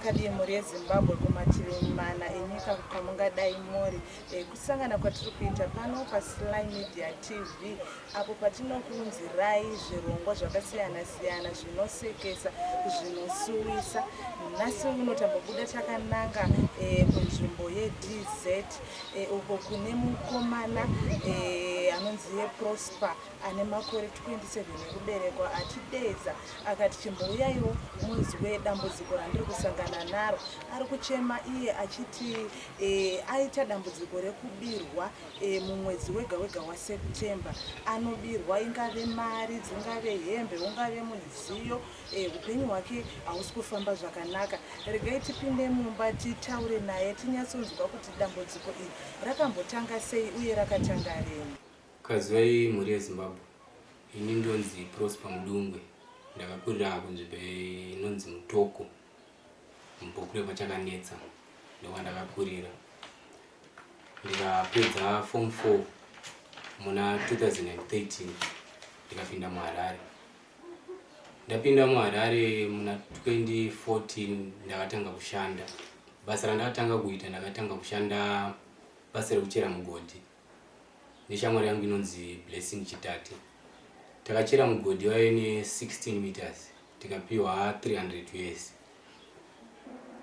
Makadii mhuri yeZimbabwe kumativi mana enyika kwamungadai muri. E, kusangana kwatiri kuita pano paSly Media TV apo patinokuunzirai zvirongwa zvakasiyana siyana zvinosekesa, zvinosuwisa. Nhasi uno tambobuda takananga e, kunzvimbo yeDZ e, uko kune mukomana e, anonzi yeProsper ane makore 27 ekuberekwa atideedza akati chimbouyaiwo munzwe dambudziko randiri kusangana naro. Ari kuchema iye achiti e, aita dambudziko rekubirwa e, mumwedzi wega wega waSeptember. Anobirwa ingave mari, dzingave hembe, ungave mudziyo, e, upenyu hwake hausi kufamba zvakanaka. Regai tipinde mumba titaure naye tinyatsonzwa kuti dambudziko iri rakambotanga sei uye rakatanga rini. Kazwai mhuri yeZimbabwe, ini ndonzi Prosper Mudungwe, ndakakurira kunzvimbo inonzi Mutoko, mubhuku rekwaChakanetsa ndokwandakakurira. Ndikapedza form 4 muna 2013 ndikapinda muHarare. Ndapinda muHarare muna 2014 ndakatanga kushanda. Basa randakatanga kuita ndakatanga kushanda basa rekuchera mugodhi. Neshamwari yangu inonzi Blessing Chitate. Takachera mugodhi waive ne 16 meters tikapiwa 300 us.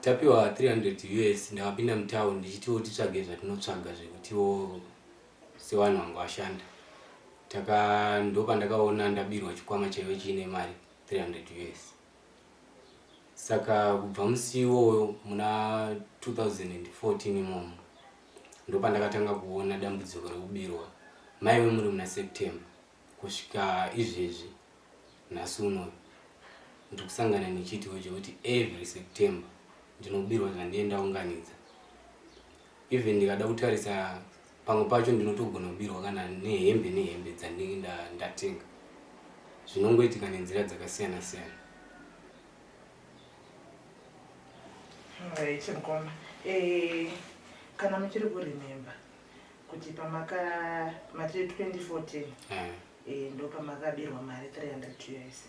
Tapiwa 300 us ndakapinda mutown ndichitiwo titsvage zvatinotsvaga zvekutiwo sevanhu vanga vashanda. Taka ndopandakaona ndabirwa chikwama chaive chiine mari 300 us. Saka kubva musi iwoyo muna 2014 imomo ndopandakatanga kuona dambudziko rekubirwa maive muri muna September kusvika izvezvi nhasi unoyu ndiri kusangana nechiitiko chekuti every September ndinobirwa zvandiye ndaunganidza even ndikada kutarisa pamwe pacho ndinotogona kubirwa kana nehembe nehembe dzandinenge ndatenga zvinongoitika nenzira dzakasiyana siyana. Right, mkoma. Eh, kana muchiri kuremember kuti pamaka mati 2014 eh. Eh, ndo pamakabirwa mari 300 us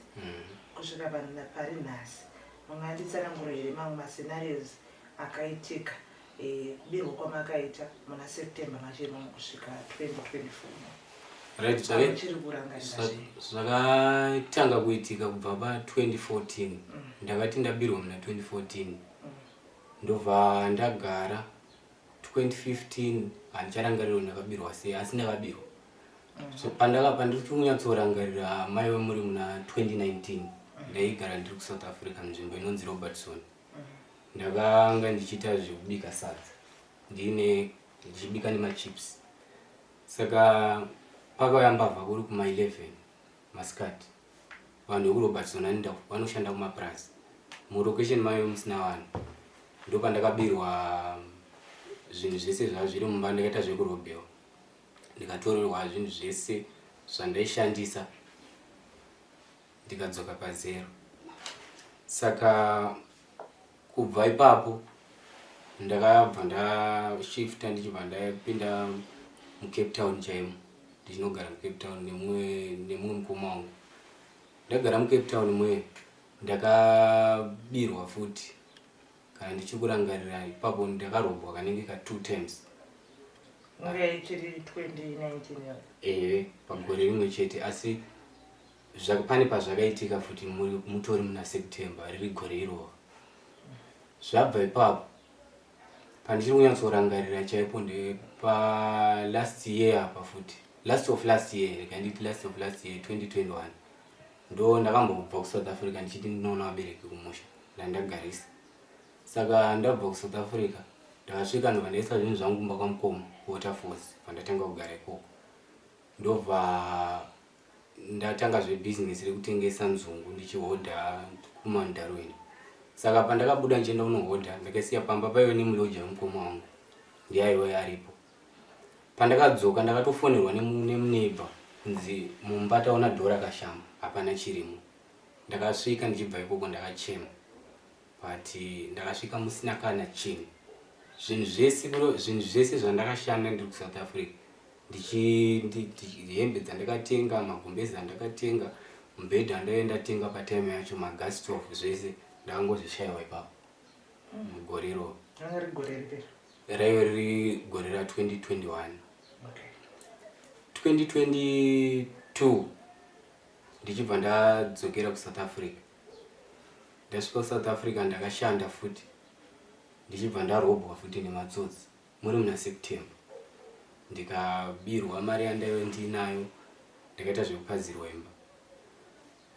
kusvika pari nhasi munganditsanangura here mamwe mascenarios akaitika eh, kubirwa kwamakaita muna September machiri kusvika 2024? Right, zvakatanga kuitika kubva pa 2014 ndakati ndabirwa muna 2014 ndobva ndagara 2015 handicharangariro ndakabirwa sei asi ndakabirwa so pandaka pandiri kunyatsorangarira maive muri muna 2019 ndaigara ndiri kuSouth Africa nzvimbo inonzi Robertson. Ndakanga ndichiita zvekubika sadza ndiine ndichibika nemachips saka pakauya mbavha kuri kuma 11 masikati vanhu vekuRobertson vanoenda vanoshanda kumapurazi mulocation mayo musina vanhu ndopandakabirwa zvinhu zvese zvava zviri mumba ndakaita zvekurobhewa ndikatorerwa zvinhu zvese zvandaishandisa ndikadzoka pazero saka kubva ipapo ndakabva ndashifta ndichibva ndapinda muCape Town chaimo ndichinogara muCape Town nemumwe mukoma wangu ndagara muCape Town mwe ndakabirwa futi kana ndichikurangarira ipapo ndakarobwa kanenge ka 2 times. Inge ichiri 2019? Ehe, pagore rimwe chete asi pane pazvakaitika futi mutori muna September riri gore iroro. Zvabva ipapo pandichiri kunyatsorangarira chaipo ndepa last year apa futi last of last year rega nditi last of last year 2021 ndo ndakambobva kuSouth Africa ndichiti ndinoona vabereki kumusha ndandagarisa. Saka ndabva kuSouth Africa ndakasvika ndobva ndaisa zvinhu zvangu kumba kwamukoma kuWaterfalls pandatanga kugara ikoko ndobva ndatanga zvebhizinesi rekutengesa nzungu ndichihodha kuMount Darwin. Saka pandakabuda ndichienda kunohodha ndakasiya pamba paive nemuloja wemukoma wangu ndiye aive aripo. Pandakadzoka ndakatofonerwa nemuneighbor kunzi mumba taona dhoo rakashama hapana chirimo. Ndakasvika ndichibva ikoko ndakachema but ndakasvika musina kana chinhu. Zvinhu zvese zvinhu zvese zvandakashanda ndiri kuSouth Africa ndichi hembe dzandakatenga, magumbezi andakatenga, mubhedha andaive ndatenga patime yacho, magas stove zvese ndakangozvishaiwa ipapo. Mugore iroro. Ranga riri gore ripi? Raive riri gore ra 2021. Okay. 2022 ndichibva ndadzokera kuSouth Africa. Ndasvika kuSouth Africa ndakashanda futi ndichibva ndarobwa futi nematsotsi muri muna September. Ndikabirwa mari yandaive ndiinayo ndakaita zvekupazirwa imba.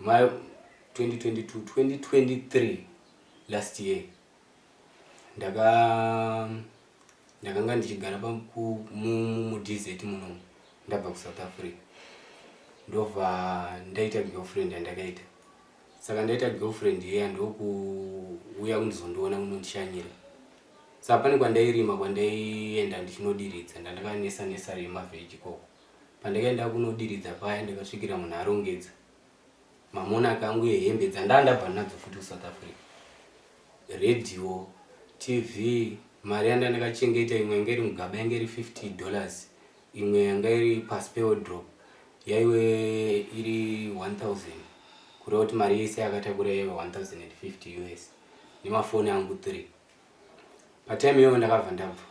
Ma 2022 2023 last year ndaka ndakanga ndichigara mudz munomu ndabva kuSouth Africa ndobva ndaita girlfriend yandakaita. Saka ndaita girlfriend iya ndokuuya kundizondiona kunondishanyira. Saka pane kwandairima kwandaienda ndichinodiridza ndandakanesa nesari yemavheji ikoko. Pandakaenda kunodiridza paya ndakasvikira munhu arongedza mamonaki angu ehembe dzandaa ndabva nadzo futi kuSouth Africa. Radio, TV, mari yanda ndakachengeta imwe yanga iri mugaba yanga iri 50 dollars imwe yanga iri pasi pewardrobe yaiwe iri 1000 kureva kuti mari yese yakatakura yaive 1050 US nemafoni angu 3. Patime iyoyo ndakabva ndabva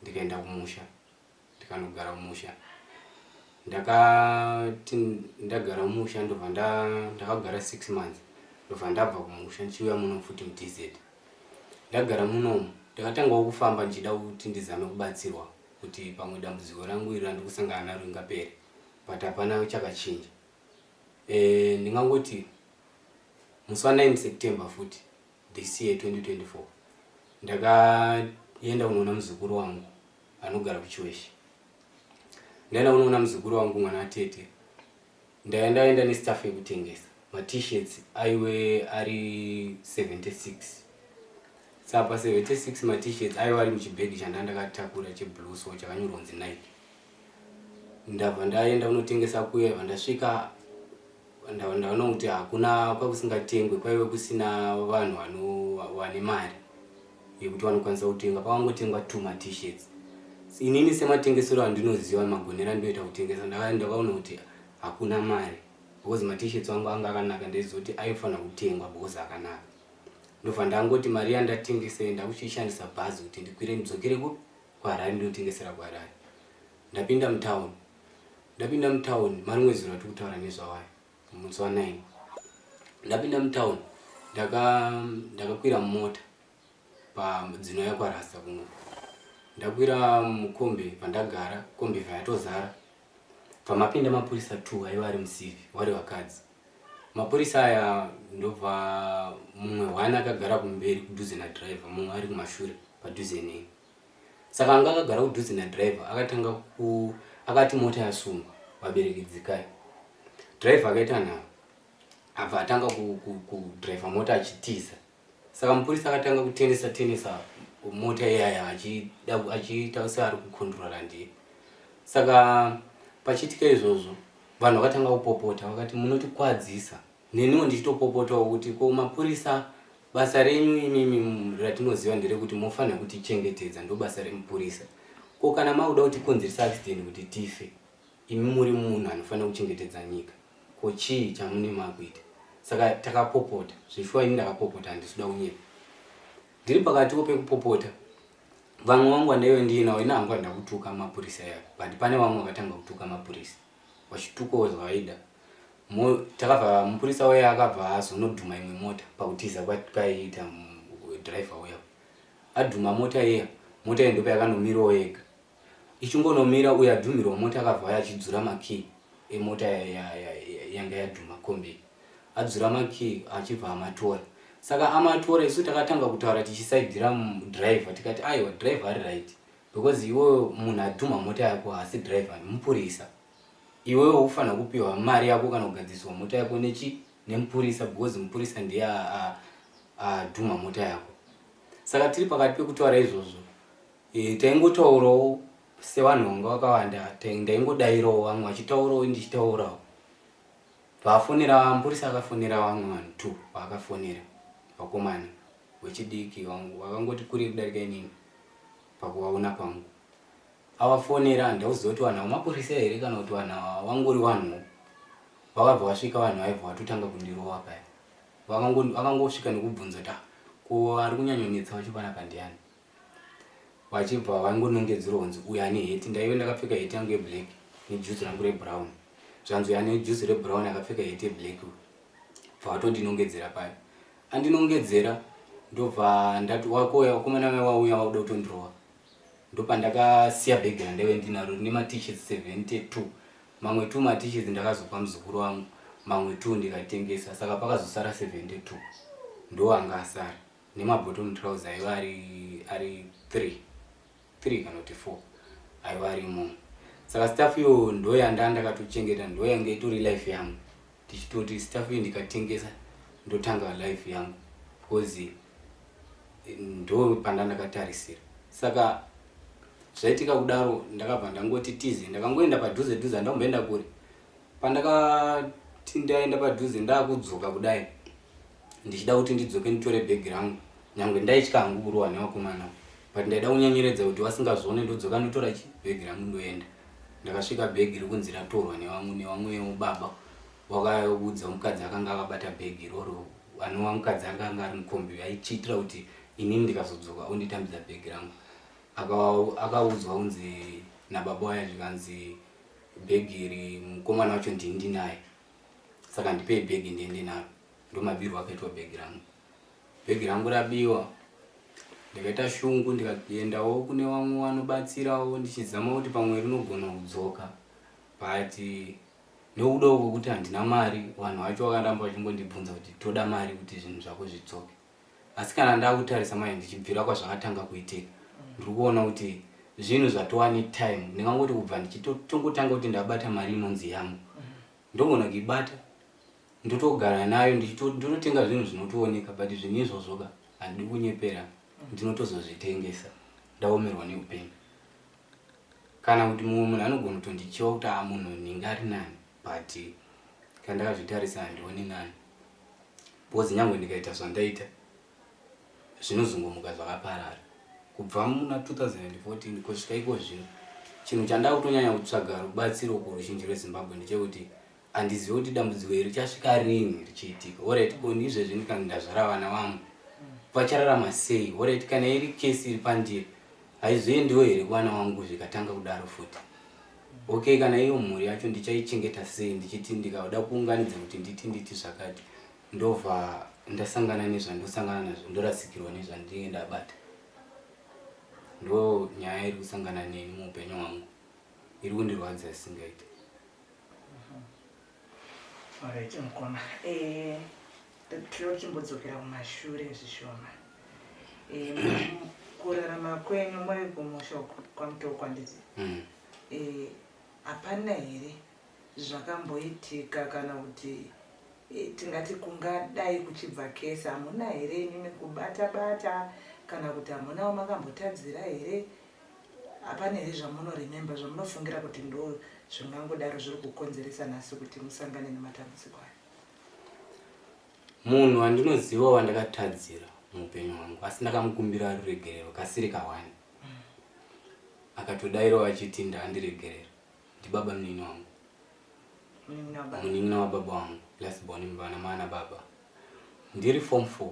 ndikaenda kumusha ndikanogara kumusha. Ndakati ndagara mumusha ndobva ndakagara 6 months ndobva ndabva kumusha ndichiuya muno futi muDZ. Ndagara munomu ndakatangawo kufamba ndichida kuti ndizame kubatsirwa kuti pamwe dambudziko rangu iri randiri kusangana naro ringapere but hapana chakachinja. E, ndingangoti musi wa 9 September futi this year 2024 ndakaenda kunoona muzukuru wangu anogara kuChiweshe. Ndaenda kunoona muzukuru wangu mwana watete. Ndaiva ndaenda nestaff yekutengesa ma-t-shirts aiwe ari 76. Saka pa 76 ma-t-shirts aive ari muchibhegi chandanga ndakatakura cheblue so chakanyorwa kunzi Nike. Ndabva ndaenda kunotengesa kuya bva ndasvika ndaona kuti hakuna kwakusingatengwe kwaive kusina vanhu vane mari yekuti vanokwanisa kutenga pakangotengwa two ma-t-shirts. Inini sematengesero andinoziva magonero andinoita kutengesa ndakaona kuti hakuna mari because ma-t-shirts angu anga akanaka ndaiziva kuti aifanira kutengwa because akanaka. Ndobva ndangoti mari yandatengesa iyi ndakuchiishandisa bhazi kuti ndikwire ndidzokere kupi kuHarare ndinotengesera kuHarare. Ndapinda mutown ndapinda mutown marimwe zuro atiri kutaura nezvawayo musi wa 9 ndapinda mutown ndaka ndakakwira mumota padzinouya kwarasta kuno ndakwira mukombi pandagara kombi bva yatozara pamapinda mapurisa 2 aiva ari musivi wari vakadzi mapurisa aya ndobva mumwe one akagara kumberi kudhuze nadriver mumwe ari kumashure padhuze neni Saka anga akagara kudhuze nadriver akatanga ku akati mota yasungwa vabereki dzikai. Driver akaita nharo abva atanga kudriver mota achitiza. Saka mupurisa akatanga kutenesa tenesa mota iyaya achida achiita seari kukondrora ndiye. Saka pachiitika izvozvo vanhu vakatanga kupopota vakati munotikwadzisa. Neniwo ndichitopopotawo kuti ko mapurisa basa renyu imimi ratinoziva nderekuti mofanira kutichengetedza ndobasa remupurisa. Ko kana makuda kutikonzeresa accident kuti tife imi muri munhu anofanira kuchengetedza nyika ko chii chamune makuita. Saka takapopota zveshuwa ini ndakapopota handisi kuda kunyepa. Ndiri pakatiwo pekupopota vamwe vangu vandaive ndiinawo ini hangu handina kutuka mapurisa aya but pane vamwe vakatanga kutuka mapurisa vachitukawo zvavaida. Takabva mupurisa uya akabva azonodhuma imwe mota pakutiza kwaiita driver uya. Adhuma mota iya, mota iya ndopa yakanomirawo yega. Ichingonomira uya adhumirwa mota akabva auya achidzura makey emota yanga yadhuma kombi. Adzura makey achibva amatora. Saka amatora isu takatanga kutaura tichisaidzira driver tikati aiwa driver ari right because iwewe munhu adhuma mota yako haasi driver mupurisa. Iwewe ufanira kupiwa mari yako kana kugadziriswa mota yako nechi nemupurisa because mupurisa ndiye adhuma mota yako. Saka tiri pakati pekutaura izvozvo e, taingotaurawo sevanhu vanga vakawanda ndaingodairawo vamwe vachitaurawo ndichitaurawo. Vafonera mupurisa akafonera vamwe vanhu two vaakafonera vakomana vechidiki vangu vakangoti kurei kudarika inini pakuvaona kwangu. Avafonera handauziva kuti vanhu ava mapurisa here kana kuti vanhu ava vangori vanhuwo. Vakabva vasvika vanhu vaibva vatotanga kundirova paya. Vakangosvika nekubvunza kuti ah, ko Ko ari kunyanyonetsa wacho panapa ndiani? Vachibva vangonongedzerwa kunzi uyu ane heti. Ndaive ndakapfeka heti yangu yeblack nejuzi rangu rebrown. Zvanzi uyu ane juzi rebrown akapfeka heti yeblack uyu. Bva vatondinongedzera paye. Andinongedzera ndobva ndati wakouya wakomana vaya wauya wakuda kutondirova. Ndopandakasiya bhegi randaive ndinaro rine ma-t-shirts 72. Mamwe two ma-t-shirts ndakazopa muzukuru wangu, mamwe two ndikatengesa saka pakazosara 72 ndo anga asara nemabottom trouser aiva ari ari 3 3 kana kuti 4 aiva ari imomo. Saka staff iyo ndo yanda ndakatochengeta ndo yange itori life yangu tichitoti staff iyo ndikatengesa ndotanga life yangu because ndo panda ndakatarisira saka zvaitika kudaro ndakabva ndangoti tize ndakangoenda padhuze dhuze handamboenda kure pandakati ndaenda padhuze ndakudzoka kudai ndichida kuti ndidzoke nditore bhegi rangu nyangwe ndaitya hangu kurohwa nevakomana but ndaida kunyanyiredza kuti vasingazvione ndodzoka ndotora chi bhegi rangu ndoenda ndakasvika bhegi rikunzi ratorwa nevamwe nevamwewo baba wakaudza mukadzi akanga akabata bhegi iroro anova mukadzi anga anga ari mukombi aichiitira kuti inini ndikazodzoka onditambidza bhegi rangu akaudzwa kunzi nababa waya zvikanzi bhegi iri mukomana wacho ndini ndinaye saka ndipei bhegi ndiende naro ndomabirwo akaitwa bhegi rangu bhegi rangu rabiwa ndikaita shungu ndikaendawo kune vamwe vanobatsirawo ndichizama kuti pamwe rinogona kudzoka but nekudawo kwekuti handina mari vanhu vacho vakaramba vachingondibvunza kuti toda mari kuti zvinhu zvako zvidzoke asi kana ndakutarisa manje ndichibvira kwazvakatanga kuitika ndiri kuona kuti zvinhu zvatova netime ndingangoti kubva ndichitongotanga kuti ndabata mari inonzi yangu ndogona kuibata ndotogara nayo ndototenga zvinhu zvinotooneka but zvinhu izvozvoka handidi kunyepera ndinotozozvitengesa ndaomerwa neupenyu kana kuti mumwe munhu anogona kutondichiwa kuti a munhu nhingi ari nani but kana ndakazvitarisa handioni nani because nyangwe ndikaita zvandaita zvinozongomuka zvakaparara kubva muna 2014 kusvika iko zvino chinhu chandaa kutonyanya kutsvaga rubatsiro kuruzhinji rwezimbabwe ndechekuti handizivi kuti dambudziko iri richasvika rini richiitika orit ko ndizvezvi ndikanzi ndazvara vana vangu vachararama sei orit kana iri kesi iri pandiri haizoendiwo here kuvana vangu zvikatanga kudaro futi okay kana iyo mhuri yacho ndichaichengeta sei ndichiti ndikada kuunganidza kuti nditi nditi zvakati ndobva ndasangana nezvandosangana nazvo ndorasikirwa nezvandinenge ndabata ndo nyaya iri kusangana neni muupenyu hwangu iri kundirwadza isingaiti Alright, mukoma. Eh, tinoda kuchimbodzokera kumashure zvishoma. Eh, kurarama kwenyu muri kumusha uku kwaMutoko handiti? Eh, hapana here zvakamboitika kana kuti eh, tingati kungadai kuchibva kesi hamuna here imimi kubata bata kana kuti hamunawo makambotadzira here hapana here zvamunoremember zvamunofungira kuti ndo zvingangodaro zviri kukonzeresa nhasi kuti musangane nematambudziko aya munhu wandinoziva wandakatadzira muupenyu hwangu asi ndakamukumbira ruregerero kasiri kawani akatodairawo achiti ndaandiregerera ndibaba munini wangu Munin'ina wababa. munin'ina wababa wangu last born mvana maana baba ndiri form 4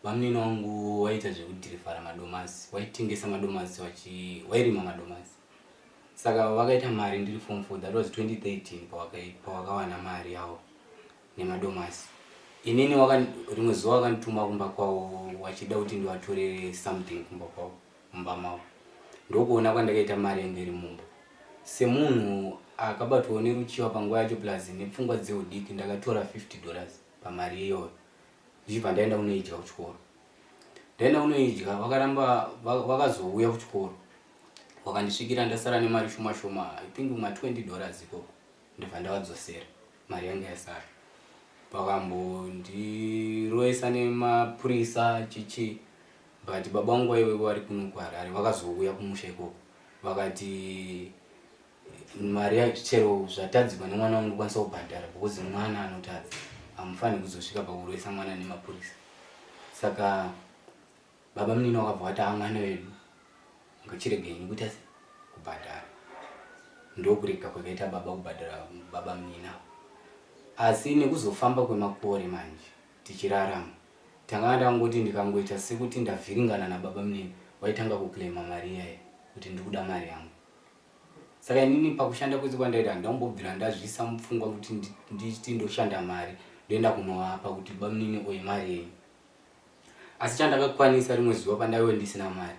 vamunini wangu waita zvekudhirivhara madomasi waitengesa madomasi wachi wairima madomasi saka vakaita mari ndiri form 4 that was 2013 pawakawana mari yavo nemadomasi inini rimwe zuva vakandituma kumba kwavo wachida kuti ndivatorere something kumba kwavo mumba mavo ndokuona kwandakaita mari yange iri mumba semunhu akabatwawo neruchiwa panguva yacho plus nepfungwa dzeudiki ndakatora 50 dollars pamari iyoyo ndichibva ndaenda kunoidya kuchikoro ndaenda kunoidya vakaramba vakazouya kuchikoro vakandisvikira ndasara nemari shoma shoma i think ma 20 dollars ikoko ndobva ndavadzosera mari yange yasara vakambondiroesa nemapurisa chichi but baba vangu vaive vari kuno kuharare vakazouya kumusha ikoko vakati mari yacho chero zvatadzikwa nemwana wangu kwanisa kubhadhara because mwana anotadza hamufaniri kuzosvika pakuroesa mwana nemapurisa saka baba munini wakabva vati a mwana wedu ngachiregenyi kuita se kubhadhara ndokurega kwakaita baba kubhadhara baba munini avo asi nekuzofamba kwemakore manje tichirarama Tanga ndangoti ndikangoita sekuti ndavhiringana nababa munini, waitanga kuclaima mari iyayi kuti ndikuda mari yangu. Saka inini pakushanda kwese kwandaita handambobvira ndazviisa mupfungwa kuti nditi ndoshanda mari ndoenda kunovapa kuti bamunini oye mari yenyu. Asi chandakakwanisa rimwe zuva pandaive ndisina mari,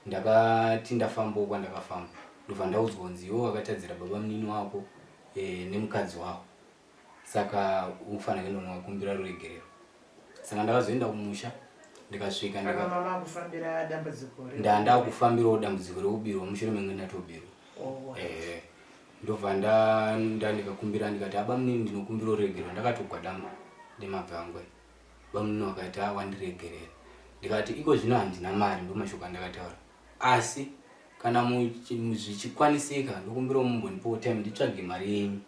ndakati ndafambawo kwandakafamba ndobva ndaudzwa kunzi iwe wakatadzira baba munini wako e, nemukadzi wako saka unofanira kuenda unovakumbira ruregerero. Saka ndakazoenda kumusha ndikasvika ndandakufambirawo dambudziko rekubirwa mushure menge ndatobirwa. Oh, eh, ndobva nda ndikakumbira ndikati aba munini ndinokumbira ruregerero ndakatogwadama nemabvi angu Bamunini vakati ah wandiregerera. Ndikati iko zvino handina mari ndomashoko andakataura. Asi kana zvichikwanisika ndokumbirawo mumbondipawo time nditsvage mari yenyu.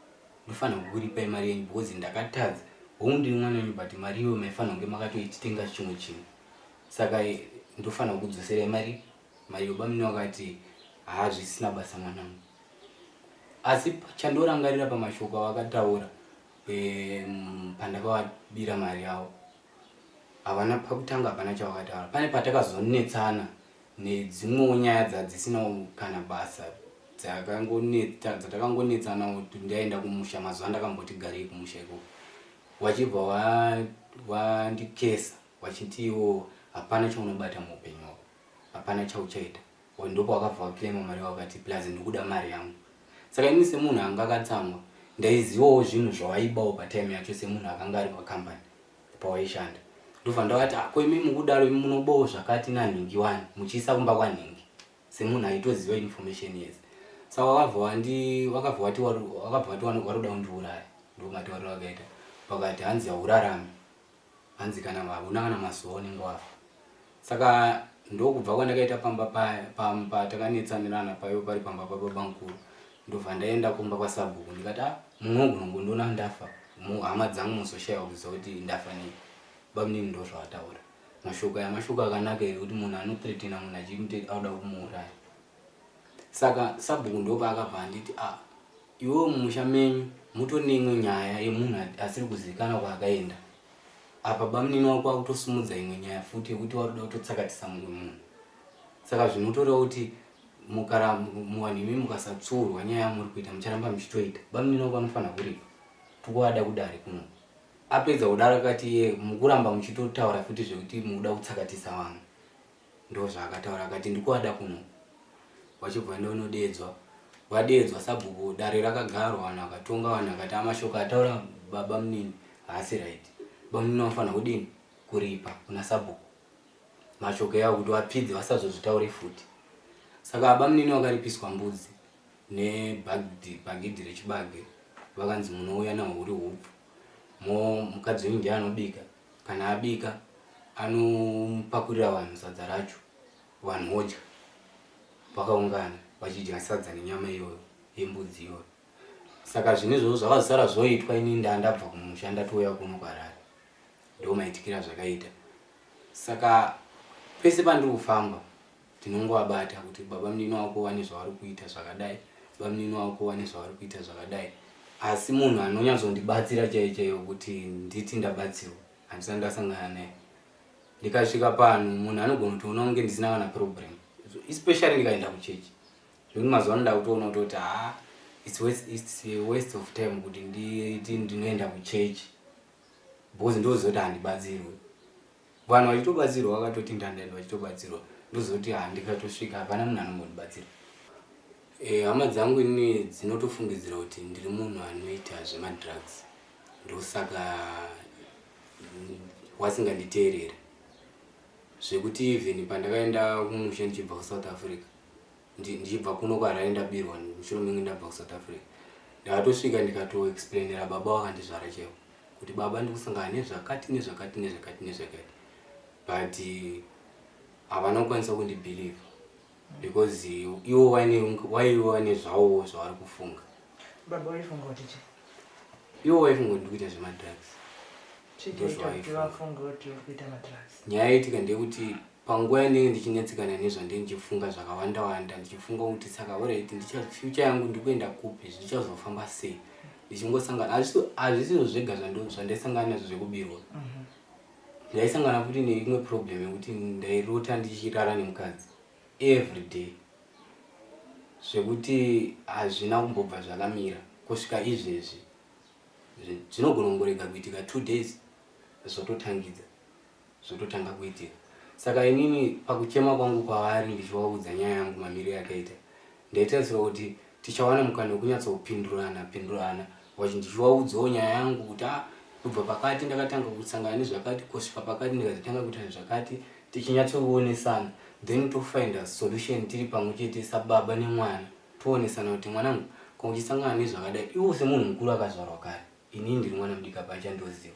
Ndofanira kukuripai mari yenyu because ndakatadza. Hongu ndiri mwana wenyu but mari iyoyo maifanira kunge makatoititenga chimwe chinhu. Saka eh, ndofanira kukudzoserai mari mari iyo. Bamunini vakati haa zvisina basa mwanangu. Asi chandorangarira pamashoko avakataura pandakavabira mari yavo havana pakutanga hapana chavakataura pane patakazonetsana nedzimwewo nyaya dzadzisina kana basa dzatakangonetsana kuti ndaenda kumusha mazuva andakamboti garei kumusha ikoko wachibva wandikesa wachiti iwo hapana chaunobata muupenyu wako hapana chauchaita Ndopawakabva waclaima mari wakati plus ndikuda mari yangu. Saka ini semunhu anga akatsamwa ndaizivawo zvinhu zvawaibawo patime yacho semunhu akanga ari pacompany pawaishanda. Ndobva ndavati ah, ko imi mukudaro imi munobawo zvakati nanhingi wani muchiisa kumba kwanhingi semunhu aitoziva information yese. Saka wakabva wandi wakabva wati wakabva wati waroda kundiuraya ndomatauriro akaita vakati hanzi haurarami hanzi kana hauna kana mazuva unenge wafa saka ndokubva kwandakaita pamba pamba takanetsanirana paivo pari pamba pababa mukuru ndobva ndaenda kumba kwasabhuku ndikati ah mumwe ogona kungondiona ndafa hama dzangu mozoshaiwa kuziva kuti ndafa nei bamunini ndozvavataura mashoko aya mashoko akanaka here kuti munhu anothreatena munhu achimuti auda kumuuraya saka sabhuku ndopaakabva anditi ah Iwewe mumusha menyu mutori neimwe nyaya yemunhu asiri kuzivikanwa kwaakaenda. Apa bamunini wako akutosimudza imwe nyaya futi yekuti waruda kutotsakatisa mumwe munhu. Saka zvinotoreva kuti mukara muvanhu imi mukasatsuurwa nyaya yamuri kuita mucharamba muchitoita. Bamunini wako anofanira kuripa. Tukuvada kudare kuno. Apedza kudaro akati iye mukuramba muchitotaura futi zvekuti mukuda kutsakatisa vanhu. Ndozvaakataura akati ndikuada kuno. Wachibva ndonodeedzwa. Vadeedzwa sabhuku dare rakagarwa vanhu vakatonga vanhu vakati amashoko ataura baba munini haasi right. Bamunini vanofanira kudini? Kuripa kuna sabhuku. Mashoko yawo kuti vapfidze vasazozvitaure futi. Saka bamunini vakaripiswa mbudzi nebhagidhi rechibage vakanzi munouya nahwo huri hupfu. Mo mukadzi wenyu ndiye anobika. Kana abika anopakurira vanhu sadza racho vanhu vodya vakaungana vachidya sadza nenyama iyoyo yembudzi iyoyo. Saka zvinhu izvozvo zvakazosara zvoitwa ini ndandabva kumusha ndatouya kuno kuHarare. Ndomaitikira zvakaita. Saka pese pandiri kufamba tinongovabata kuti baba munini wako vane zvavari kuita zvakadai bamunini wako vane zvavari kuita zvakadai asi munhu anonyatsondibatsira chaiyo chaiyo kuti nditi ndabatsirwa handisati ndasangana naye ndikasvika pano munhu anogona kutoona kunge ndisina kana problem especially ndikaenda kuchechi zvekuti mazuva ano ndakutoona kutoti haa it's waste, it's a waste of time kuti nditi ndinoenda kuchechi because ndoziva kuti handibatsirwe Vanhu vachitobatsirwa vakatoti ndandaenda vachitobatsirwa ndozoti ha ndikatosvika hapana munhu anombondibatsira. E, hama dzangu ini dzinotofungidzira kuti ndiri munhu anoita zvemadrugs ndosaka wasinganditeerere zvekuti even pandakaenda kumusha ndichibva kusouth africa ndichibva kuno kuharare ndabirwa mushure menge ndabva kusouth africa ndakatosvika ndikatoexplainera baba vakandizvara chaivo kuti baba ndikusangana nezvakati nezvakati nezvakati nezvakati but havana kukwanisa kundibhilivha because ivo waive vane zvavowo zvavari kufunga baba vaifunga kuti chii ivo vaifunga kuti ndikuita zvemadrugs nyaya yaitika ndeyekuti Panguva yandinenge ndichinetsekana nezvandinenge ndichifunga zvakawanda wanda ndichifunga kuti saka alright ndicha future yangu ndikuenda kupi zvichazofamba sei ndichingosangana hazvisizvo zvega zvandaisangana nazvo zvekubirwa mhm. Ndaisangana futi neimwe problem yekuti ndairota ndichirara nemukadzi every day zvekuti hazvina kumbobva zvakamira kusvika izvezvi. Zvinogona kungorega kuitika 2 days zvototangidza zvototanga kuitika. Saka inini pakuchema kwangu kwavari ndichivaudza nyaya yangu mamiriro yakaita ndaitarisira kuti tichawana mukana wekunyatsopindurana pindurana ndichivaudzawo nyaya yangu kuti ah, kubva pakati ndakatanga kusangana nezvakati kusvika pakati ndikazotanga kuita zvakati tichinyatsoonesana then tofind a solution tiri pamwe chete sababa nemwana toonesana kuti mwanangu kana uchisangana nezvakadai iwo semunhu mukuru akazvarwa kare Inini ndiri mwana mudiki apa achandoziva.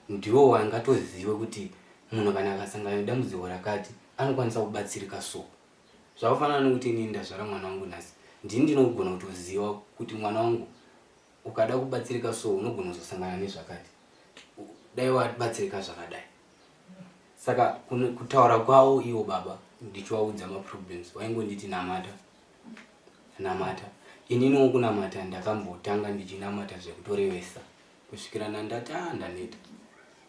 Ndiwo wangatozive kuti munhu kana akasangana nedambudziko rakati anokwanisa kubatsirika so. Zvakafanana nekuti inini ndazvara mwana wangu nhasi. Ndini ndinogona kutoziva kuti mwana wangu ukada kubatsirika so unogona kuzosangana nezvakati. Dai wabatsirika zvakadai. Saka kutaura kwavo ivo baba ndichivaudza maproblems vaingonditi namata. Namata. Ininiwo kunamata ndakambotanga ndichinamata zvekutorevesa kusvikira ndandati ah ndaneta.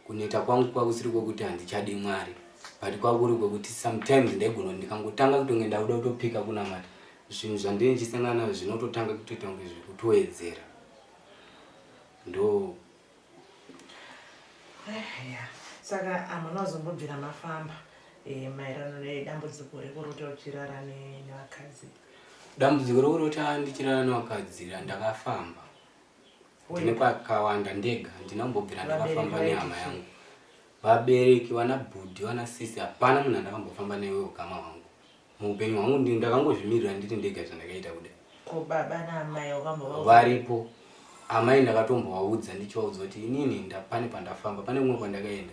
Kuneta kwangu kwakusiri kwekuti handichadi Mwari but kwakuri kwekuti sometimes ndaigona kuti ndikangotanga kutonge ndakuda kutopika kunamata zvinhu zvandinenge ndichisangana nazvo zvinototanga kutoita kunge zvekutowedzera ndo Yeah. Saka hamuna kuzombobvira mafamba eh, maererano nedambudziko rekurota uchirara nevakadzi? Dambudziko rekurota ndichirara nevakadzi ndakafamba ndine kwakawanda ndega, handina kumbobvira ndakafamba nehama yangu. Vabereki, vana bhudhi, vana sisi, hapana munhu andakambofamba naye weukama hwangu. Muupenyu hwangu ndakangozvimirira ndiri ndega zvandakaita kudai. Ko baba naamai wakambova varipo? Amai ndakatombovaudza ndichivaudza kuti inini ndapane pandafamba pane kumwe kwandakaenda.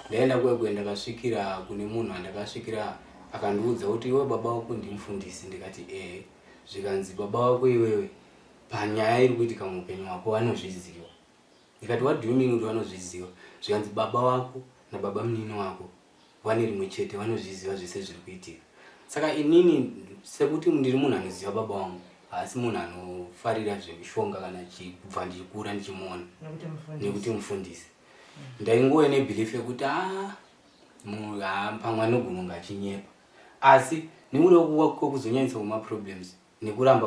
Ndaenda kuya kuya ndakasvikira kune munhu andakasvikira akandiudza kuti iwe baba wako ndimufundisi ndikati ehe. Zvikanzi baba wako iwewe panyaya iri kuitika muupenyu hwako vanozviziva. Ndikati what do you mean kuti vanozviziva? Zvikanzi baba wako nababa munini wako vane rimwe chete vanozviziva zvese zviri kuitika saka inini sekuti ndiri munhu anoziva baba vangu haasi munhu anofarira zvemishonga kana kubva ndichikura ndichimuona nekuti mufundisi ndaingove nebelief yekuti a ah, pamwe anogona kunge achinyepa asi nekuda kwekuzonyanyisa kwemaproblems nekuramba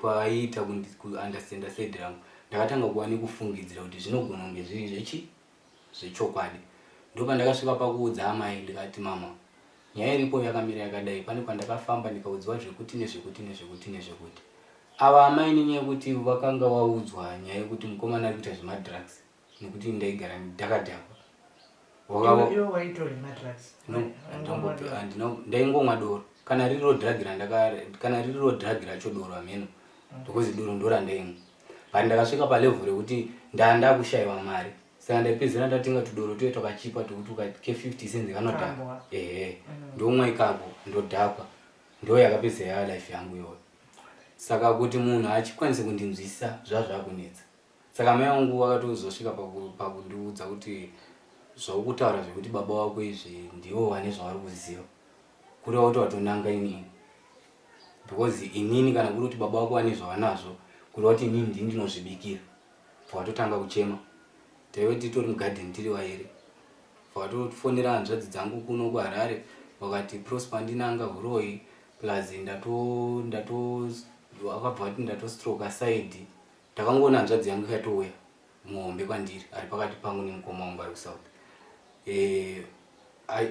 kwavaiita kuunderstanda side rangu ndakatanga kuva nekufungidzira kuti zvinogona kunge zviri zvechi zvechokwadi. Ndopandakasvika pakuudza amai ndikati mama nyaya iripo yakamira yakadai pane kwandakafamba ndikaudzwa zvekuti nezvekuti nezvekuti nezvekuti. Ava amai nenyaya yekuti vakanga vaudzwa nyaya yekuti mukomana ari kuita zvemadrugs nekuti ndaigara ndakadhakwa. Iwe waitora madrugs? No, ndaingomwa doro kana ririro drug randaka kana ririro drug racho doro hameno because doro ndorandaimwa. But ndakasvika palevel rekuti ndaa ndakushaiwa mari saka ndaipedzera ndatenga tudoro tuye twakachipa twekuti ukake 50 cents kanodhakwa ehe mm. ndomwa ikako ndodhakwa ndo yakapedza yava life yangu iyoyo saka kuti munhu achikwanise kundinzwisa zvazvakunetsa saka mai vangu vakatozosvika pakundiudza kuti zvaukutaura zvekuti baba wako izvi ndivo vane zvavari kuziva kureva kuti watonanga inini because inini kana kuri kuti baba vako vane zvavanazvo kureva kuti inini ndini ndinozvibikira bva watotanga kuchema taive titori mugarden tiri vairi bva watofonera hanzvadzi dzangu kuno kuharare vakati prosper ndinanga huroyi plus ndato ndato vakabva vati ndatostroka side ndakangoona hanzvadzi yangu ikatouya muhombe kwandiri ari pakati pangu nemukoma wangu ari kusouth eh,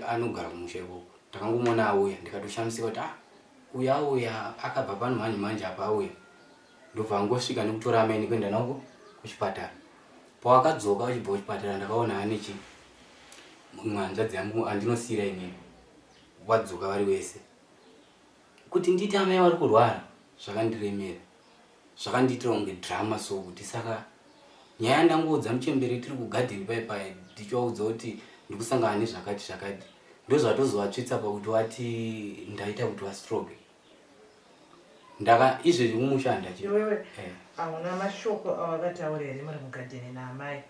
anogara kumusha ikoko ndakangomuona auya ndikatoshamisika kuti ah uyu auya akabva pano manje manje apa auya ndobva angosvika nekutora amai nekuenda nako kuchipatara pawakadzoka uchibva kuchipatara ndakaona ane chi mumwe hanzvadzi yangu andinosiira inini wadzoka vari wese kuti nditi amai vari kurwara zvakandiremera zvakandiitira kunge drama so kuti saka nyaya yandangoudza muchembere tiri kugadheni paye paye ndichivaudza kuti ndikusangana nezvakati zvakati ndozvatozovatsvitsa pakuti vati ndaita kuti vastroke ndaka izvezvi kumusha handachi iwewe eh. hauna mashoko awakataura here muri mugadheni naamai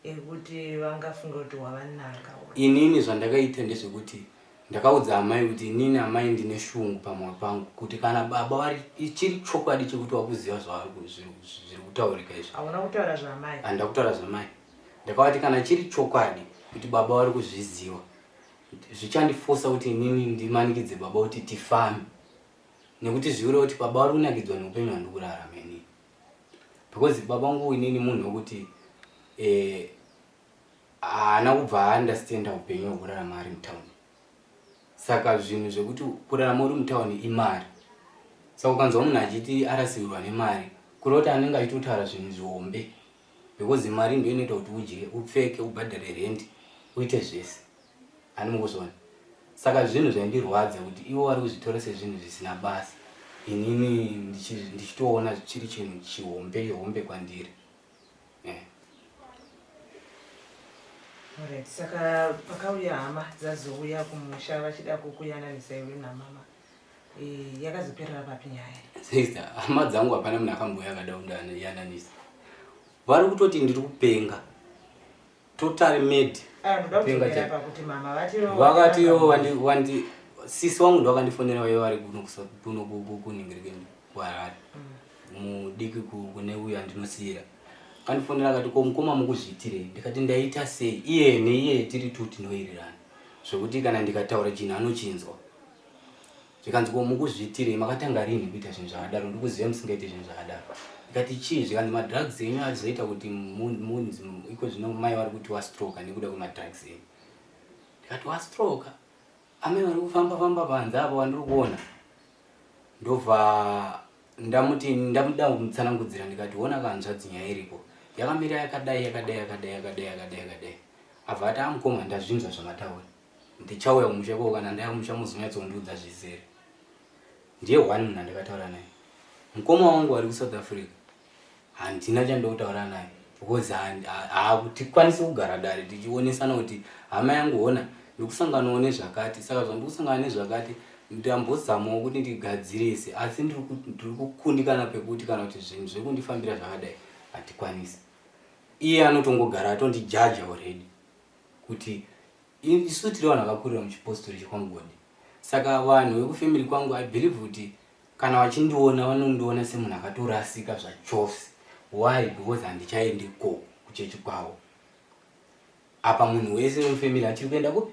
ekuti vangafunga kuti wavananga inini zvandakaita ndezvekuti ndakaudza amai kuti inini amai ndine shungu pamwoyo pangu kuti kana baba vari chiri chokwadi chekuti wakuziva zviri kutaurika izvi hauna kutaura zvaamai handina kutaura zvamai ndakavati kana chiri chokwadi kuti baba vari kuzviziva zvichandifosa kuti inini ndimanikidze baba kuti tifambe nekuti zviure kuti baba vari kunakidzwa neupenyu hwandiri kurarama inini because baba vangu inini munhu wekuti eh, haana kubva aunderstanda upenyu hwekurarama ari mutauni saka zvinhu zvekuti kurarama uri mutauni imari saka ukanzwa munhu achiti arasirwa nemari kureva kuti anenge achitotaura zvinhu zvihombe because mari ndiyo inoita kuti udye upfeke ubhadhare rent uite zvese ani mukuzviona saka zvinhu zvaindirwadza kuti ivo vari kuzvitora sezvinhu zvisina basa inini ndichitoona chiri chinhu chihombe hombe kwandiri eh. Alright, saka pakauya hama dzazouya kumusha vachida kukuyananisa iwe namama e, yakazoperera papi nyaya? Sister, hama dzangu hapana munhu akambouya akada kundiyananisa. Vari kutoti ndiri kupenga. Totally mad. Ah, ndoda Kupenga kudzokera chaiko. pakuti mama vati Vakati yo wandi wandi sisi wangu ndo vakandifonera vaiva vari kuno kuno kuningirikeni kuHarare. Mudiki kune uyo andinosiyira. Akandifonera akati ko mukoma mukuzviitirei? Ndikati ndaita sei? Iye neiye tiri tu tinowirirana. Zvekuti kana ndikataura chinhu anochinzwa. Zvikanzi ko mukuzviitirei makatanga rinhi kuita zvinhu zvakadaro ndikuziva musingaite zvinhu zvakadaro. Ndikati chii? Zvikanzi madrugs enyu azoita kuti munzi iko zvino mai vari kuti wastroka nekuda kwemadrugs enyu. Ndikati wastroka? Amai vari kufamba famba panze apo vandiri kuona. Ndobva ndamuti ndamuda kumutsanangudzira ndikati hona kahanzvadzi nyaya iripo yakamira yakadai yakadai yakadai yakadai yakadai yakadai. Abva ati amukoma ndazvinzwa zvamataura. Ndichauya kumusha ikoko kana ndauya kumusha muzonyatsondiudza zvizere. Ndiye one munhu andakataura naye. Mukoma wangu ari kuSouth Africa handina chandokutaura naye because hatikwanisi kugara dare tichionesana kuti hama yangu hona ndikusanganawo nezvakati saka zvandikusangana nezvakati ndambozamawo kuti ndigadzirise asi ndiri kukundikana pekuti kana kuti zvinhu zviri kundifambira zvakadai hatikwanisi. Iye anotongogara atondijaja already kuti isu tiri vanhu vakakurira muchipostori chekwaMugodi saka vanhu vekufamily kwangu i believe kuti kana vachindiona vanondiona semunhu akatorasika zvachose why because handichaendi ikoko kuchechi kwavo apa munhu wese wemufamily achiri kuenda kupi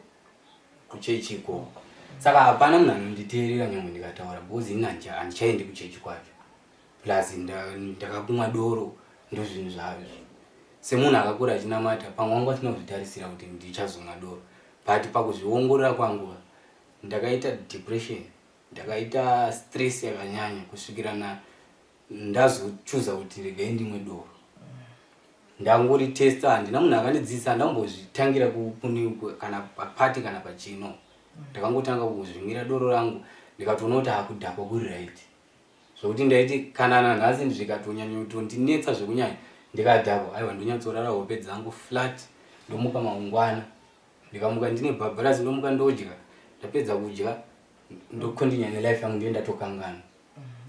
kuchechi ikoko saka hapana munhu anonditeerera nyangwe ndikataura because ini handichaendi kuchechi kwacho plus ndakakumwa doro ndozvinhu zvazvo semunhu akakura achinamata pamwe wangu asina kuzvitarisira kuti ndichazomwa doro but pakuzviongorora kwangu ndakaita depression ndakaita stress yakanyanya kusvikira na ndazochuza kuti regai ndimwe doro ndangoritesta handina munhu akandidzidzisa handambozvitangira kana papati kana pachino ndakangotanga kuzvimwira doro rangu ndikatoona kuti hakudhakwa kuri right Zvekuti ndaiti kana nanhasi zvikatonyanya kutondinetsa zvekunyanya ndikadhakwa aiwa ndonyatsorara hope dzangu flat ndomuka mangwana ndikamuka ndine bhabharasi ndomuka ndodya ndapedza kudya ndokondinya nelife yangu ndiye ndatokanganwa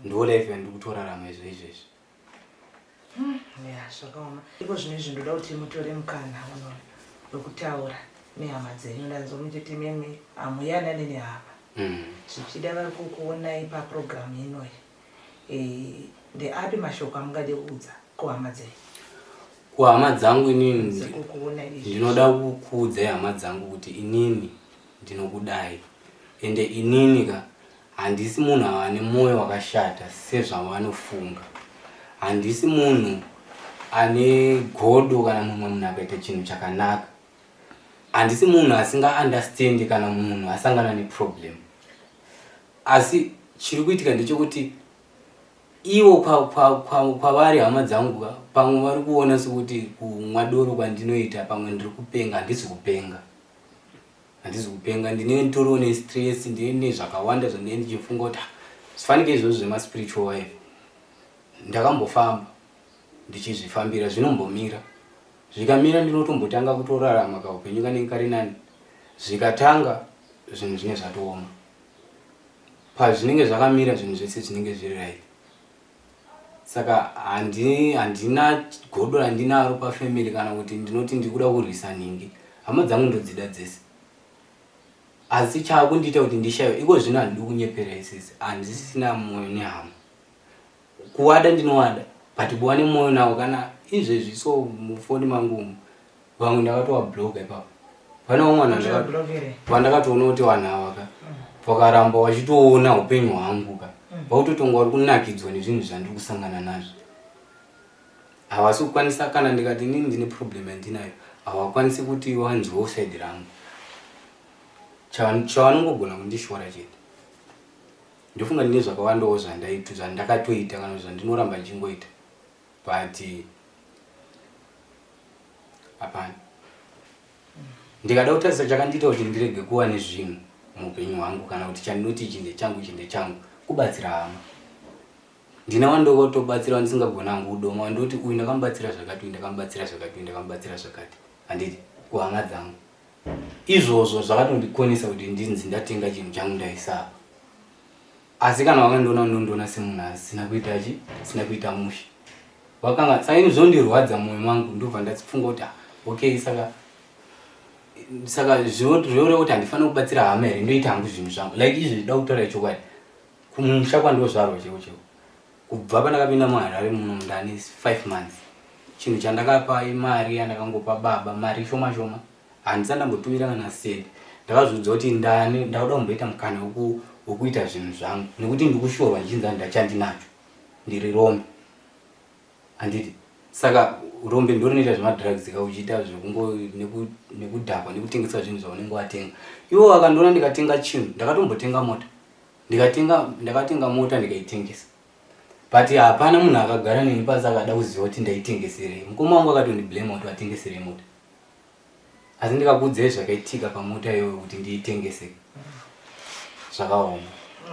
ndo life yandiri kutorarama izvo izvezvi Ya, zvakaoma. Iko zvino izvi ndoda kuti mutore mukana uno wekutaura nehama dzenyu. Ndanzwa muchiti imimi hamuyanani nehama. Zvichida vari kukuonai paprogram inoyi. Eh, ndeapi mashoko amungade kuudza kuhama dzenyu? Kuhama dzangu inini Dziri kukuona izvi. ndinoda kukuudzai hama dzangu kuti inini ndinokudai ende inini ka handisi munhu ane mwoyo wakashata sezvavanofunga handisi munhu ane godo kana mumwe munhu akaita chinhu chakanaka handisi munhu asinga understand kana munhu asangana neproblem asi chiri kuitika ndechekuti ivo kwavari hama dzangu ka pamwe vari kuona sekuti kumwa doro kwandinoita pamwe ndiri kupenga handisi kupenga handisi kupenga ndine nditoriwo nestress ndine zvakawanda zvandine ndichifunga kuti ah, zvifanike izvozvo zvemaspiritual wife ndakambofamba ndichizvifambira zvinombomira zvikamira ndinotombotanga kutorarama kaupenyu kanenge kari nani zvikatanga zvinhu zvine zvatooma pazvinenge zvakamira zvinhu zvese zvinenge zviri right saka handina godo randinaro pafamily kana kuti ndinoti ndiri kuda kurwisa nhingi hama dzangu ndodzida dzese asi chaakundiita kuti ndishaiwe iko zvino handidi kunyepera isisi handisisina mwoyo nehama kuwada ndinowada but kuva nemwoyo nawo kana izvezvi so mufoni mangu umu vamwe ndakatowabloka ipapo. Pane vamwe vanhu vandakatoona kuti vanhu ava ka vakaramba vachitoona upenyu hwangu ka vakutotonga vari kunakidzwa nezvinhu zvandiri kusangana nazvo. Havasi kukwanisa kana ndikati inini ndine problem yandinayo havakwanisi kuti vanzwewo side rangu. Chavanongogona kundishora chete. Ndofunga ndine zvakawandawo zvandakatoita kana zvandinoramba ndichingoita but hapana. Ndikada kutarisa chakandiita kuti ndirege kuva nezvinhu muupenyu hwangu kana kuti chandinoti ichi ndechangu ichi ndechangu kubatsira hama. Ndine wandotobatsira wandisingagoni hangu kudoma wandoti uyu ndakamubatsira zvakati uyu ndakamubatsira zvakati uyu ndakamubatsira zvakati handiti kuhama dzangu. Izvozvo zvakatondikonesa kuti ndinzi ndatenga chinhu changu ndaisa apa. Asi kana wakandiona unondiona semunhu asina kuita chi asina kuita mushe. Wakanga saka ini zvondirwadza mwoyo mangu ndobva ndafunga kuti ah, okay saka saka zvinoreva kuti handifaniri kubatsira hama here ndoita hangu zvinhu zvangu like izvi zvida kutaura chokwadi kumusha kwandozvarwa cheko cheko kubva pandakapinda muharare muno ndane five months chinhu chandakapa imari yandakangopa baba mari shoma shoma Handisati ndambotumira kana cent. Ndakazviudza kuti ndane ndakuda kumboita mukana wekuita zvinhu zvangu nekuti ndikushorwa ndichinzi handina chandinacho. Ndiri rombe. Handiti? Saka rombe ndorinoita zvemadrugs ka uchiita zvekungo nekudhakwa nekutengesa zvinhu zvaunenge watenga. Ivo vakandiona ndikatenga chinhu, ndakatombotenga mota. Ndikatenga ndakatenga mota ndikaitengesa. But hapana munhu akagara neni pasi akada kuziva kuti ndaitengeserei. Mukoma wangu akatondiblame kuti watengeserei mota. Asi ndikakuudzai zvakaitika pamota iyoyo kuti ndiitengese zvakaoma.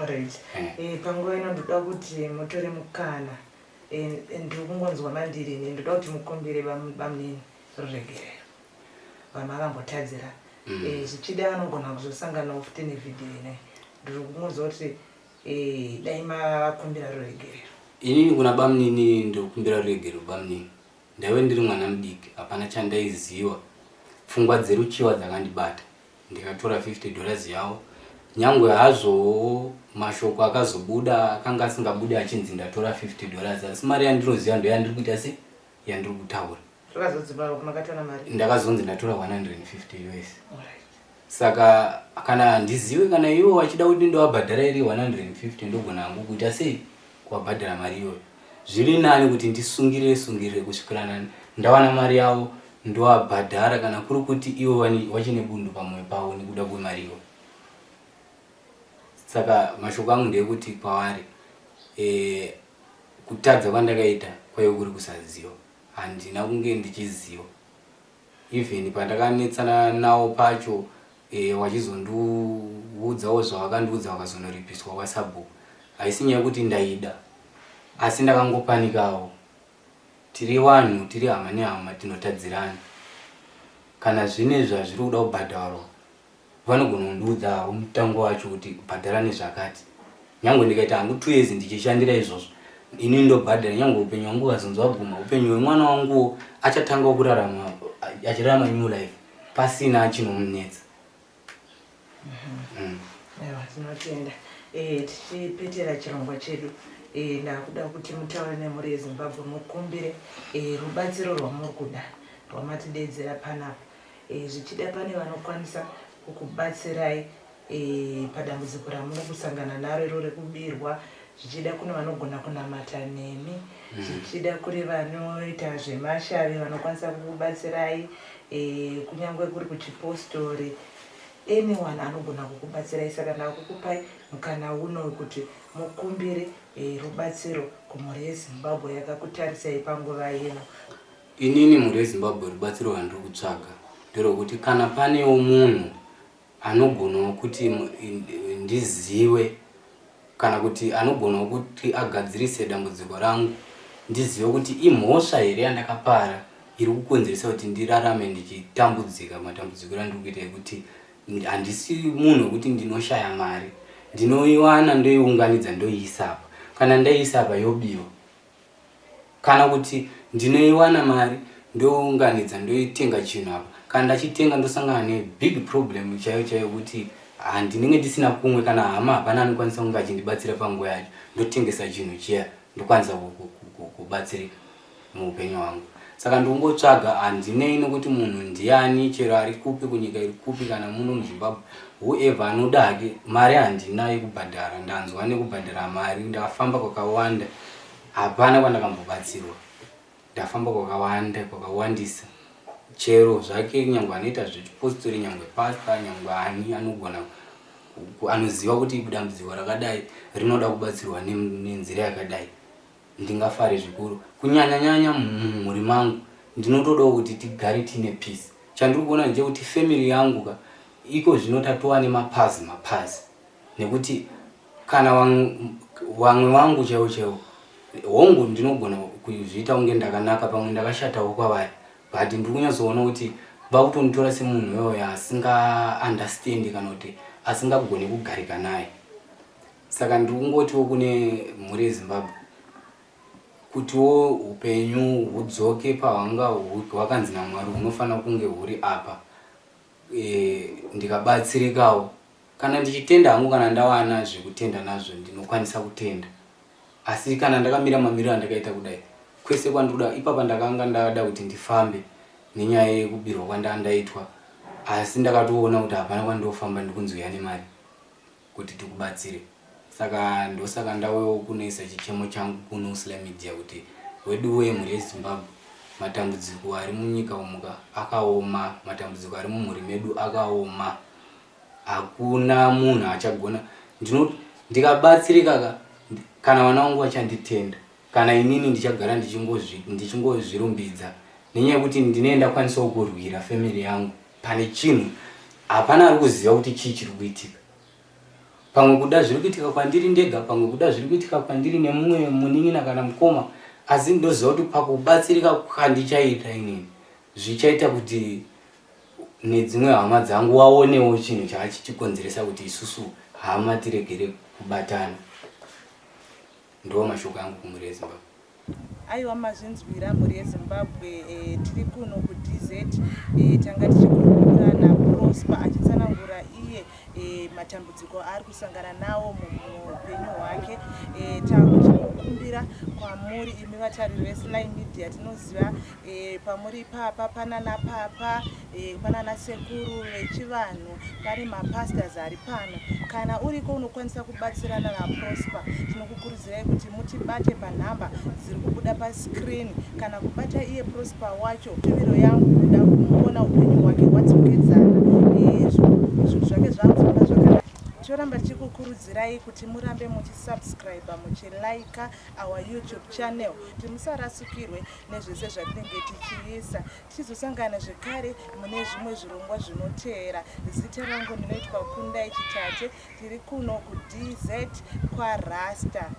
Alright. Eh. Eh, panguva ino ndoda kuti mutore mukana eh, eh, ndiri kungonzwa mandiri ini ndoda kuti mukumbire bamnini ruregerero vamakambotadzira eh, zvichida vanogona kuzosanganawo futi nevhidhiyo inei ndiri kungonzwa kuti eh, dai mavakumbira ruregerero. Inini kuna bamnini ndokumbira ruregerero bamnini. Ndaive ndiri mwana mudiki hapana chandaiziva pfungwa dzeruchiva dzakandibata ndikatora 50 dollars yavo nyangwe hazvowo mashoko akazobuda akanga asingabude achinzi ndatora 50 dollars asi mari yandinoziva ndoyandiri kuita se yandiri kutaura ndakazonzi ndatora 150 us Saka kana handiziwe kana ivo vachida kuti ndovabhadhara iri 150 ndogona hangu kuita sei kuvabhadhara mari iyoyo. Zviri nani kuti ndisungirire sungirire kusvikira ndawana mari yavo ndovabhadhara kana kuri kuti ivo vachine bundu pamoyo pavo nekuda kwemari iyoyo. Saka mashoko angu ndeyekuti kwavari e, kutadza kwandakaita kwaive kuri kusaziva. Handina kunge ndichiziva. Even pandakanetsana nawo pacho eh, wachizondiudzawo zvavakandiudza vakazonoripiswa kwasabhuku. Haisi nyaya yekuti ndaida asi ndakangopanikawo. Tiri vanhu tiri hama nehama tinotadzirana. Kana zvine zvazviri kuda kubhadharwa Vanogona kundiudza havo mutango wacho kuti bhadhara nezvakati. Nyangwe ndikaita hangu two years ndichishandira izvozvo ini ndobhadhara nyangwe upenyu hwangu ukazonzi waguma upenyu hwemwana wanguwo achatangawo kurarama achirarama new life pasina chinomunetsa. Mm. Aiwa, tinotenda. Eh, tichipetera chirongwa chedu eh, ndakuda kuti mutaure nemhuri yeZimbabwe mukumbire eh, rubatsiro rwamuri kuda rwamatideedzera panapa. E, zvichida pane vanokwanisa kukubatsirai e, padambudziko ramuri kusangana naro iro rekubirwa zvichida kune vanogona kunamata nemi mm. zvichida kune vanoita zvemashavi vanokwanisa kukubatsirai e, kunyange kuri kuchipostori anyone anogona kukubatsirai saka ndakukupai mukana uno wekuti mukumbire e, rubatsiro kumhuri yezimbabwe yakakutarisai panguva ino Inini mhuri yeZimbabwe rubatsiro rwandiri kutsvaga nderwekuti kana panewo munhu anogonawo kuti ndizive kana kuti anogonawo kuti agadzirise dambudziko rangu ndizive kuti imhosva here yandakapara iri kukonzeresa kuti ndirarame ndichitambudzika matambudziko andiri kuita ekuti handisi munhu wekuti ndinoshaya mari ndinoiwana ndoiunganidza ndoiisa apa kana ndaiisa apa yobiwa Kana kuti ndinoiwana mari ndounganidza ndoitenga chinhu apa kana ndachitenga ndosangana nebig problem chaiyo chaiyo kuti handinenge ndisina kumwe kana hama hapana anokwanisa kunge achindibatsira panguva yacho ndotengesa chinhu chiya ndokwanisa kubatsirika muupenyu hwangu. Saka ndikungotsvaga, handinei nokuti munhu ndiani, chero ari kupi, kunyika iri kupi, kana muno muZimbabwe, whoever anoda hake. Mari handina yekubhadhara, ndanzwa nekubhadhara mari. Ndafamba kwakawanda, hapana kwandakambobatsirwa. Ndafamba kwakawanda, kwakawandisa. Chero zvake, nyangwe anoita zvechipostori, nyangwe pasta, nyangwe ani anogona anoziva kuti dambudziko rakadai rinoda kubatsirwa nenzira yakadai, ndingafare zvikuru. Kunyanya nyanya mumhuri mangu, ndinotodawo kuti tigare tiine peace. Chandiri kuona ndechekuti family yangu ka iko zvino tatova nemapazi mapazi, nekuti kana vamwe vangu chaivo chaivo, hongu, ndinogona kuzviita kunge ndakanaka, pamwe ndakashatawo kwavari, but ndiri kunyatsoona kuti vakutonditora semunhu iyoyo asingaunderstandi kana kuti asingagoni kugarika naye. Saka ndiri kungotiwo kune mhuri yeZimbabwe kutiwo upenyu hudzoke pahwanga hwakanzi naMwari hunofanira kunge huri apa. Ndikabatsirikawo, kana ndichitenda hangu, kana ndawana zvekutenda nazvo, ndinokwanisa kutenda. Asi kana ndakamira mamiriro andakaita kudai, kwese kwandikuda ipapa, ndakanga ndada kuti ndifambe nenyaya yekubirwa kwandanga ndaitwa, asi ndakatoona kuti hapana kwandofamba, ndikunzwiya nemari kuti tikubatsire. Saka ndosaka ndauyawo kunoisa chichemo changu kuno Sly Media kuti weduwe, mhuri yeZimbabwe, matambudziko ari munyika umuka akaoma, matambudziko ari mumhuri medu akaoma. Hakuna munhu achagona. Ndikabatsirika ka, kana vana vangu vachanditenda, kana inini ndichagara ndichingozvirumbidza nenyaya yekuti ndinee ndakwanisawo kurwira family yangu pane chinhu. Hapana ari kuziva kuti chii chiri kuitika. Pamwe kuda zviri kuitika kwandiri ndega, pamwe kuda zviri kuitika kwandiri nemumwe munin'ina kana mukoma, asi ndoziva kuti pakubatsirika kwandichaita inini, zvichaita kuti nedzimwe hama dzangu waonewo chinhu chaachichikonzeresa kuti isusu hama tiregere kubatana. Ndo mashoko angu kumhuri yeZimbabwe. Aiwa, mazvinzwira, mhuri yeZimbabwe. Tiri kuno kuDZ. Tanga tichikurukura naProsper achitsanangura iye matambudziko aari kusangana nawo muupenyu hwake. Takuchikumbira kwamuri imi vatariri veSly Media, tinoziva pamuri ipapa panana papa, panana sekuru vechivanhu, pane mapastors ari pano. Kana uriko unokwanisa kubatsirana naProsper, tinokukurudzirai kuti mutibate panhamba dziri kubuda pascreen kana kubata iye Prosper wacho. Shuviro yangu kuda kumuona upenyu hwake hwadzokedzana, zvinhu zvake zvakufamba zvakanaka. Toramba tichikukurudzirai kuti murambe muchisubscribe, muchilike our YouTube channel, kuti musarasikirwe nezvese zvatinenge tichiisa. Tichizosangana zvekare mune zvimwe zvirongwa zvinoteera. Zita rangu ndinoitwa Kundai Chitate. Tiri kuno kuDZ kwaRasta.